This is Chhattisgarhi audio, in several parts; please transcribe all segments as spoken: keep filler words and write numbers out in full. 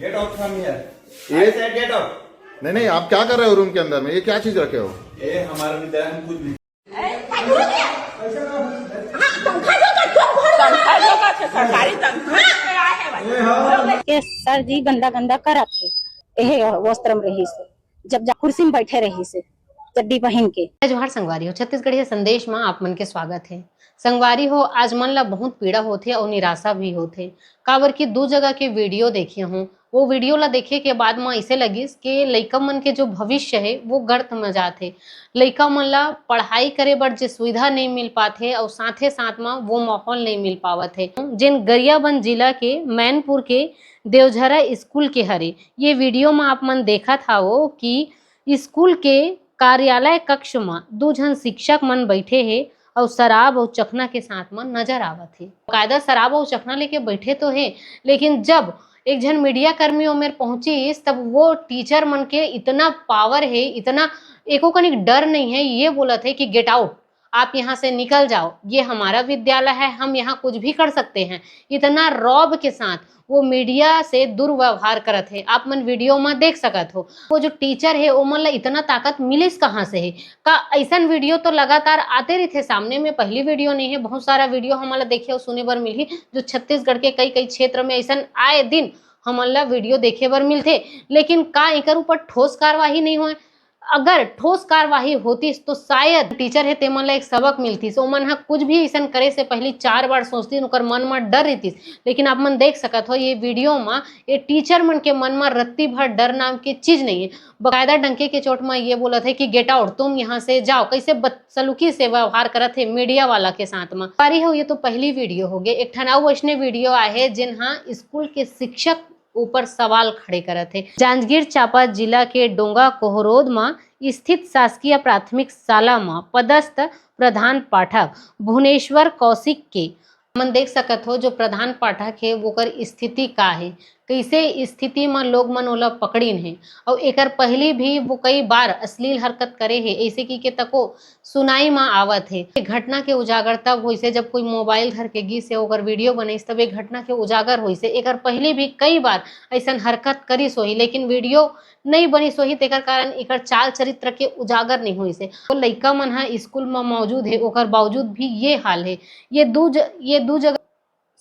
Get out from here. ये I said get out. नहीं, नहीं, आप क्या कर रहे हो रूम के अंदर में? ये क्या चीज रखे हो? ये हमारा विद्यालय, हम कुछ भी के सर जी गंदा गंदा करत हे। एहे वस्त्र में रहिस हे, जब जा कुर्सी में बैठे रहिस हे, चड्डी पहन के। जय जोहार संगवारी हो, छत्तीसगढ़िया संदेश में आप मन के स्वागत है। संगवारी हो, आज मन ला बहुत पीड़ा होथे और निराशा भी होथे, काबर कि दू जगह के वीडियो देखे हूँ। वो वीडियो ला देखे के बाद म ऐसे लगिस कि लइका मन के जो भविष्य है वो गर्त म जात है। लइका मन ला पढ़ाई करे बर जे सुविधा नहीं मिल पात है और साथे साथ म वो माहौल नहीं मिल पावत है। जेन गरियाबंद जिला के मैनपुर के देवझरा स्कूल के हरे। ये वीडियो म आप मन देखत हावो कि स्कूल के कार्यालय कक्ष म दू झन शिक्षक मन बैठे हे अउ शराब अउ चखना के साथ म नजर आवत हे। कायदा शराब अउ चखना लेके बैठे तो हे, लेकिन जब एक झन मीडिया कर्मी ओमेर पहुंचिस, तब वो टीचर मन के इतना पावर हे, इतना एको कनिक डर नहीं है, ये बोलत है कि गेट आउट, आप यहाँ से निकल जाओ, ये हमारा विद्यालय है, हम यहाँ कुछ भी कर सकते हैं। इतना रौब के साथ वो मीडिया से दुर्व्यवहार करत है, आप मन वीडियो में देख सकत हो। वो जो टीचर है, ओमन ला इतना ताकत मिलिस कहाँ से है? का ऐसन वीडियो तो लगातार आते रहिथे सामने में, पहली वीडियो नहीं है, बहुत सारा वीडियो हमन ला देखे और सुने बर मिलही, जो छत्तीसगढ़ के कई कई क्षेत्र में ऐसन आए दिन हमन ला वीडियो देखे बर मिलथे। लेकिन का एकर ऊपर ठोस कार्यवाही नहीं होए? अगर ठोस कार्यवाही होतिस तो शायद टीचर हे तेमन ला एक सबक मिलतिस। ओमन ह कुछ भी ऐसन करे से पहली चार बार सोचतिन, ओकर मन म डर रहितिस। लेकिन आप मन देख सकत हो ये वीडियो म ये टीचर मन के मन म रत्ती भर डर नाम के चीज नहीं है। बकायदा डंके के चोट म ये बोलत है कि गेट आउट, तुम यहाँ से जाओ। कैसे बदसलूकी से व्यवहार करत है मीडिया वाला के साथ म। पारी हो, ये तो पहली वीडियो हो गए। एक ठन अउ वैसने वीडियो आए है जेन हा स्कूल के शिक्षक ऊपर सवाल खड़े करत हे। जांजगीर चांपा जिला के डोंगा कोहरोद म स्थित शासकीय प्राथमिक शाला म पदस्थ प्रधान पाठक भुवनेश्वर कौशिक के मन देख सकत हो, जो प्रधान पाठक हे, वोकर स्थिति का हे, कैसे स्थिति म लोग मन ओला पकड़िन हे, अउ एकर पहली भी वो कई बार अश्लील हरकत करे हे, ऐसे की के तको सुनाई म आवत हे। ये घटना के उजागर तब होइसे, जब कोई मोबाइल धर के गिस हे, ओकर वीडियो बनइस, तब ये घटना के उजागर होइसे। एकर पहले भी कई बार ऐसन हरकत करिस होही, लेकिन वीडियो नहीं बनिस होही, तेकर कारण एकर चाल चरित्र के उजागर नहीं होइसे। तो लइका मन ह स्कूल म मौजूद हे, ओकर बावजूद भी ये हाल हे। ये दू ज-, ये दू जगह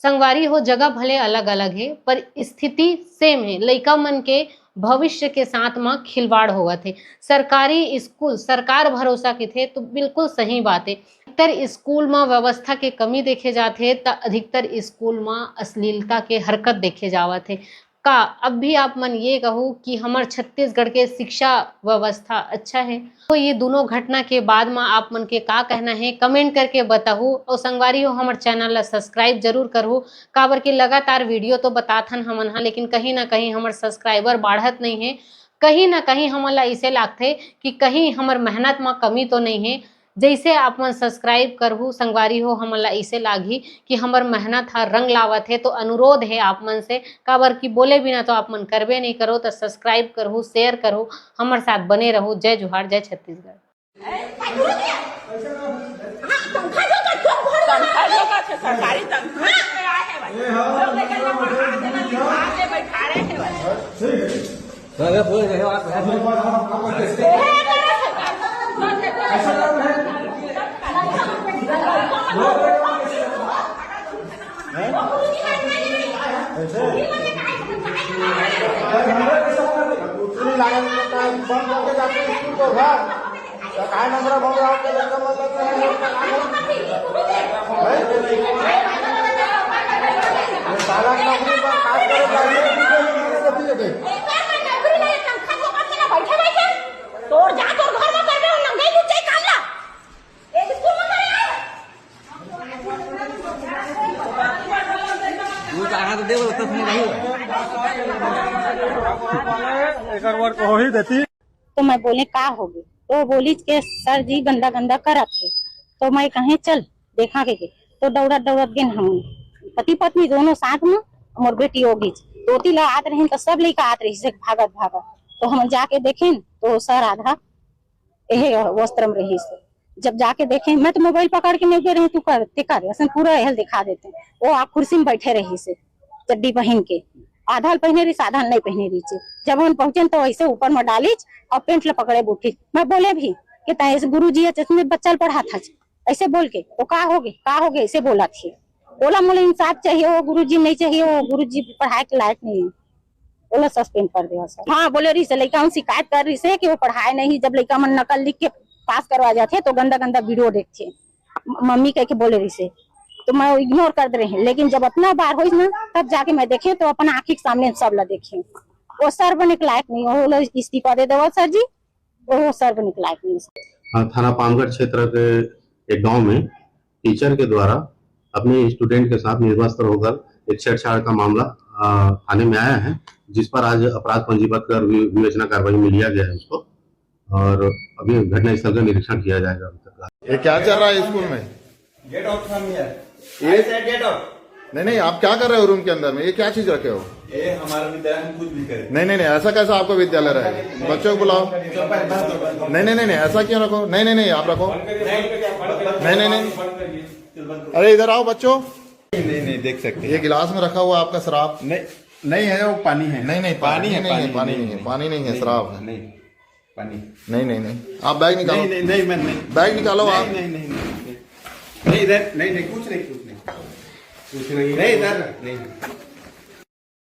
संगवारी हो, जगह भले अलग-अलग हे, पर स्थिति सेम हे। लइका मन के भविष्य के साथ म खिलवाड़ होवत हे। सरकारी स्कूल, सरकार भरोसा किथे, तो बिल्कुल सही बात हे। अधिकतर स्कूल म व्यवस्था के कमी देखे जात हे, त अधिकतर स्कूल म अश्लीलता के हरकत देखे जावत हे। का अब भी आप मन ये कहू कि हमर छत्तीसगढ़ के शिक्षा व्यवस्था अच्छा हे? तो ये दोनों घटना के बाद म आप मन के का कहना हे, कमेंट करके बताहू। और संगवारी हो, हमर चैनल ला सब्सक्राइब जरूर करहू, काबर के लगातार वीडियो तो बतात हन हमन हा, लेकिन कहीं ना कहीं हमर सब्सक्राइबर बाढ़त नहीं हे। कहीं ना कहीं हमन ला इसे लागथे कि कहीं हमर मेहनत म कमी तो नहीं हे। जैसे आप मन सब्सक्राइब करहू संगवारी हो, हमन ला इसे लागही कि हमर मेहनत ह रंग लावत हे। तो अनुरोध हे आप मन से, काबर कि बोले बिना तो आप मन करबे नहीं करो, तो सब्सक्राइब करहू, शेयर करहू, हमर साथ बने रहू। जय जोहार, जय छत्तीसगढ़। तो मैं बोले, का होगे? तो बोलिस के सर जी गंदा गंदा करत हे। तो मैं कहे, चल देखा के, के। तो दौड़त दौड़त गेन हम पति पत्नी दोनों साथ में, मोर बेटी होगिस। तो ओती ला आत रहिन तो सब लइका आत रहिस भागत भागत। तो हम जाके देखेन तो सर आधा एहे वस्त्र में रहिस। जब जाके देखेन, मैं तो मोबाइल पकड़ के नहीं दे रही, तू कर, ते कर, असन पूरा एहल दिखा देते। वो आ कुर्सी में बैठे रहिस चड्डी पहन के। आधा ल पहिने रहिस, आधा ल नहीं पहिने रहिस। जब हम पहुंचेन तो ऐसे ऊपर में डालिस और पेंट ल पकड़े बइठिस। मैं बोले भी कि तैं ऐसे गुरुजी हे, चश्मे बच्चा ल पढ़ात हस, ऐसे बोल के, तो का होगे, का होगे, ऐसे बोला थी। ओला मोला इंसाफ चाहिए, वो गुरुजी नहीं चाहिए, वो गुरुजी पढ़ाए के लायक नहीं है, ओला सस्पेंड कर देवा सर। हाँ, बोले रहिस, लइका मन शिकायत कर रहिस कि वो पढ़ाए नहीं, जब लइका मन नकल लिख के पास करवा जाथे तो गंदा गंदा वीडियो देखथे, म-, मम्मी कह के बोले रहिस, तो मैं इग्नोर कर दे रहे हैं। लेकिन जब अतना बार होइस ना, तब जाके मैं देखे तो अपन आँखी के सामने सब ला देखे। वो सर बने के लायक नहीं, वो लोग इस्तीफा दे देवा सर जी, वो सर बने के लायक नहीं। हाँ, थाना पामगढ़ क्षेत्र के एक गांव में टीचर के द्वारा अपने स्टूडेंट के साथ निर्वस्त्र होकर एक छेड़छाड़ का मामला अ, थाने में आया है, जिस पर आज अपराध पंजीबद्ध कर वि- विवेचना कार्रवाई में लिया गया है उसको। और अभी घटनास्थल का निरीक्षण किया जाएगा अभी तक। ये क्या चल रहा है स्कूल में? Get out from here. ये- I said get out. नहीं नहीं, आप क्या कर रहे हो रूम के अंदर में? ये क्या चीज रखे हो? ये हमारा विद्यालय, हम कुछ भी करें। नहीं नहीं नहीं, ऐसा कैसा आपका विद्यालय रहे? बच्चों को बुलाओ। चुप है, बंद करो, बंद करो। नहीं नहीं नहीं नहीं, ऐसा क्यों रखो? नहीं नहीं नहीं, आप रखो। नहीं, नहीं नहीं नहीं, चल बंद करो। अरे इधर आओ बच्चों। नहीं नहीं, देख सकते ये हैं। गिलास में रखा हुआ आपका शराब? नहीं, नहीं है, वो पानी है। नहीं नहीं, पानी है, नहीं है, पानी पानी नहीं, नहीं है, पानी नहीं है, शराब है। नहीं, पानी। नहीं नहीं नहीं, आप बैग निकालो। नहीं नहीं नहीं, मैं नहीं। बैग निकालो आप। नहीं नहीं नहीं नहीं, नहीं। नहीं इधर नहीं, नहीं, कुछ नहीं, कुछ नहीं। कुछ नहीं, नहीं इधर नहीं।